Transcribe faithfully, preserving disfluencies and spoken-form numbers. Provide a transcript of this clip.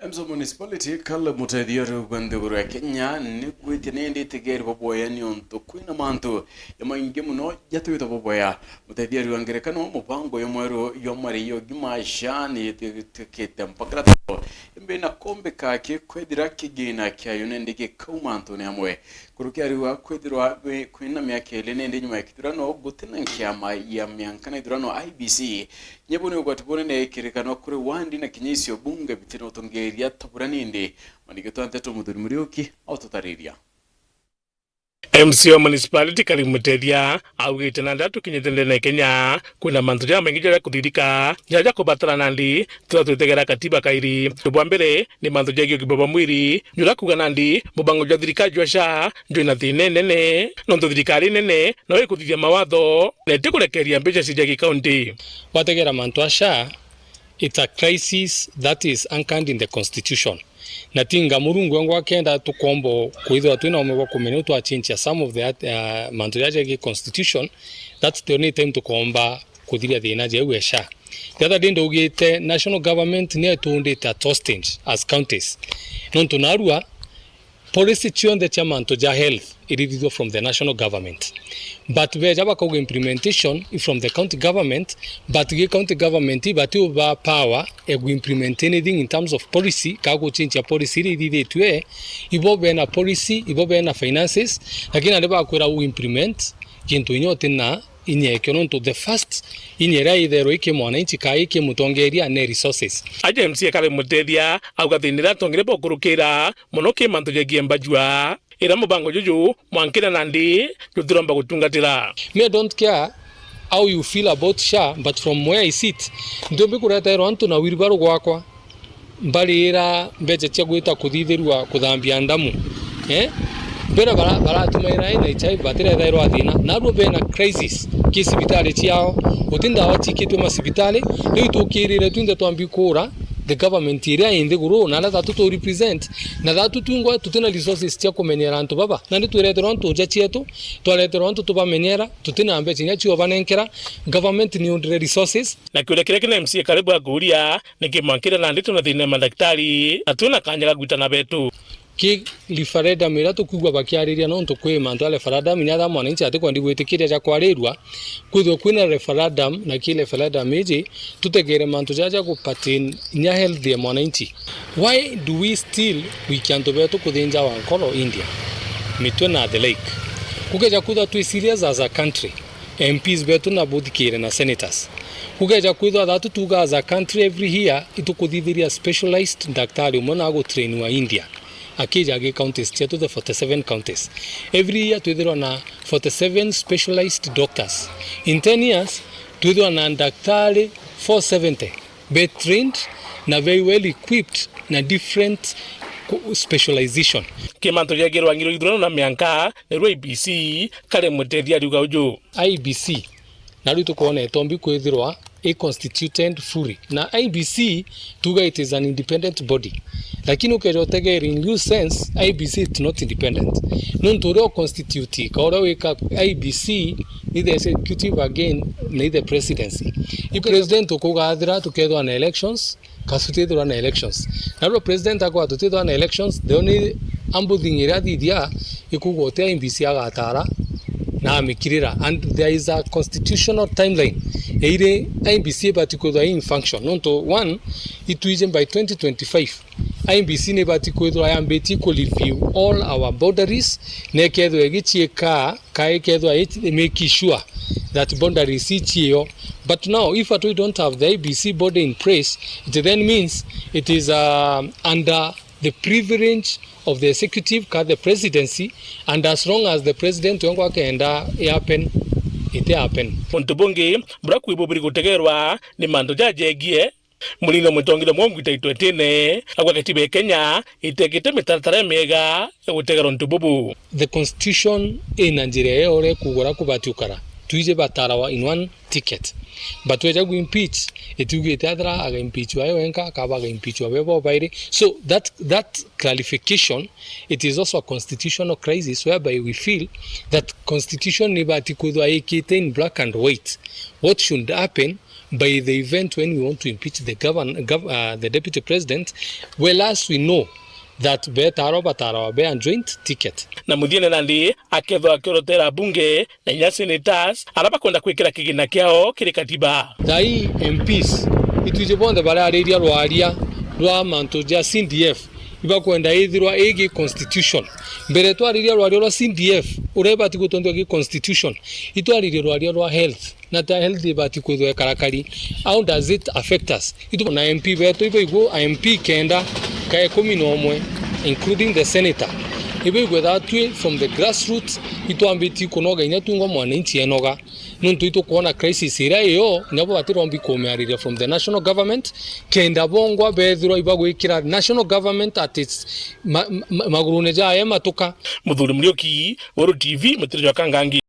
M C A Municipality, Caleb Mutethia, ariuga nthiguru ya Kenya ni kwitie nindi itigeri baboya niuntu kwina mantu jamaingi muno jatwita baboya. Mutethia ariuga ngerekano mubango jwa mweru jwa marihi jwa ugima, SHA, ni yitwikite mpaka gatatu imbi na kombika ki kwithira kigina kiayo nindi gikauma antune amwe. Kuruki ariuga kwithirwa kwi-, kwina miaka iri nindi nyuma ya kithurano gutina nkiama ya mianka na ithurano, I E B C, kinya bu ni ugwati bunene kirikanwa kuri wandi na kinya icio bunge bitina utongeria tabura nindi. Mwandiki wetu wa nteto Muthuri Muriuki aututariria. M C A wa municipality Caleb Mutethia augite nandi tukinyite ndene ya Kenya kwina mantu jamaingi jaria kuthithika, jaria kubatara nandi turia twitegera katiba kairi. Untu bwa mbere ni mantu jegie ugima bwa mwiri, jura kuuga nandi mubango jwa thirikari jwa SHA jwina thina inene, nontu thirikari nene no ikuthithia mawatho na itikurekeria mbeca cia gikaunti. Wategera mantu a SHA, it's a crisis that is anchored in the constitution. Na tinga Murungu wengwa akenda tukomba kwithirwa twina ume bwa kumenya u twachinchia some of the, uh, mantu jaja jegie constitution, that's the only time tukomba kuthiria thina jau ya SHA. The other day ndaugite national government niyo itundite at hostage as counties. Nontu narua policy cionthe cia mantu ja health irithithua from the national government. But beja bakauga implementation i from the county government, but gi county government ibati uba power ya gu implement anything in terms of policy, ka guchinchia policy iria ithithitue, ibo bena policy, ibo bena finances, lakini nandi bakwira u implement kintu inya utina inya ekio, nontu the first inya iria itherwa iki mwananchi ka iki mutongeria ni resources. Aja M C A Caleb Mutethia auga thina iria atongere bokurukira mono ki mantu jegie mbajua, iria mubango juju mwankira nandi jutiromba gutungatira. Me, I don't care how you feel about SHA, but from where I sit, ntiumbi kureterwa antu na wheelbarrow gwakwa mbariira mbeca cia gwita kuthithirua kuthambia ndamu. Eh? Mbere bara-, baratumaira N H I F batirethairwa thina. Narua bena crisis ki cibitari ciao. Guti ndawa cikitwe macibitari. Riu itukirire twinthe twambi kuura the government iria i nthiguru, na aria thatu tu represent, na thatu twingwa tutina resources cia kumenyera antu baba. Nandi twireterwa antu nja cietu, twareterwa antu tubamenyera, tutina mbeca inya cio banenkera. Government ni undire resources. Na kiuria kiria kina M C A Caleb akuuria, niki mwankire nandi twina thina ya mandaktari, na twina kanya ga gwitana betu? Ki referendum iria tukwigua bakiariria, nontu kwi mantu a referendum, inya tha mwananchi atikwendi gwitikiria ja kwarirua, kwithirwa kwina referendum, na ki referendum iji, tutegere mantu jaja ja gupatin inya health ya mwananchi. Why do we still gwikia antu betu kuthinjawa nkoro India, mitwe na the like? Kugeja kwithirwa twi serious as a country, M Ps betu na buthikire na senators. Kugeja kwithirwa thatu tuga as a country every year itukuthithiria specialized ndaktari umwe na agutrainiwa India. Akija agi counties cietu, the forty-seven counties. Every year twithirwa na forty-seven specialized doctors. In ten years, twithirwa na ndaktari four seventy be trained na very well equipped na different ku-, specialization. Ki mantu jegie rwangi rwa ithurano na mianka, ni rwa I E B C, Caleb Mutethia ariuga uju. I E B C, naru tukwona itombi kwithirwa i constituted fully. Na I E B C, tuga it is an independent body. Lakini ukeja utegeri in loose sense, I E B C is not independent. Nontu uria u constitute, ka uria wika I E B C, ni the executive again, ni the presidency. I president ukugathira tukethwa na elections, ka tutithirwa na elections. Na riu president akwa tutithirwa na elections, the only humble thing iria athithia ikuga uti I E B C agatara na amikirira. And there is a constitutional timeline ya iri I E B C ibati kwithwa in function. Nontu one, itwije by twenty twenty-five, I E B C ni ibati kwithwa yambitie ku review all our boundaries, na ikethwa igichiika ka ikethwa it make sure that boundaries ichio. But now, if at all we don't have the I E B C body in place, it then means it is, uh, under the privilege of the executive ka the presidency, and as long as the president wengwa akenda i happen, it happen. Untu bungi buria kwi bubiri gutegerwa ni mantu jajegie Mulinde mwitongeria mwa ngwita itwetene, agwa katiba ya Kenya itekite mitaratara miega ya gutegera untu bubu. The constitution ina njira ya uria kugura kubati ukara. Twije batarawa in one ticket. But weja gu impeach, itiugite athira aga impeachwa e wenka, kaba aga impeachwa be bo bairi. So that, that clarification, it is also a constitutional crisis whereby we feel that constitution nibati kwithwa ikite in black and white. What should happen By the event when we want to impeach the govern-, gov-, uh, the deputy president, well as we know that betaro batarawa be a joint ticket. Na muthiene nandi akethwa akiorotera bunge na inya senators ara bakwenda kwikira kigina kiao kiri katiba. Thai M Ps itwiji bonthe barariria rwaria rwa mantu ja C D F ibakwenda ithirwa igi constitution. Mbere twariria rwaria rwa C D F uria ibati gutonthua gi constitution, itwaririe rwaria rwa health. Na ta health ibati kwithwa ikarakari. How does it affect us? Itu na M P betu ibaigwe, M P kenda ka ikumi na umwe, including the senator, ibaigwe that way from the grassroots, itwambitie kunoga inya tungwa mwananchi enoga. Nontu itukwona crisis iria iyo, inya bo batirombi kumiariria from the national government, kenda bongwa bethirwa ibagwikira national government at its ma-, ma-, magurune jayo matuka. Muthuri Muriuki, Weru T V, Mutiri jwa Kangangi.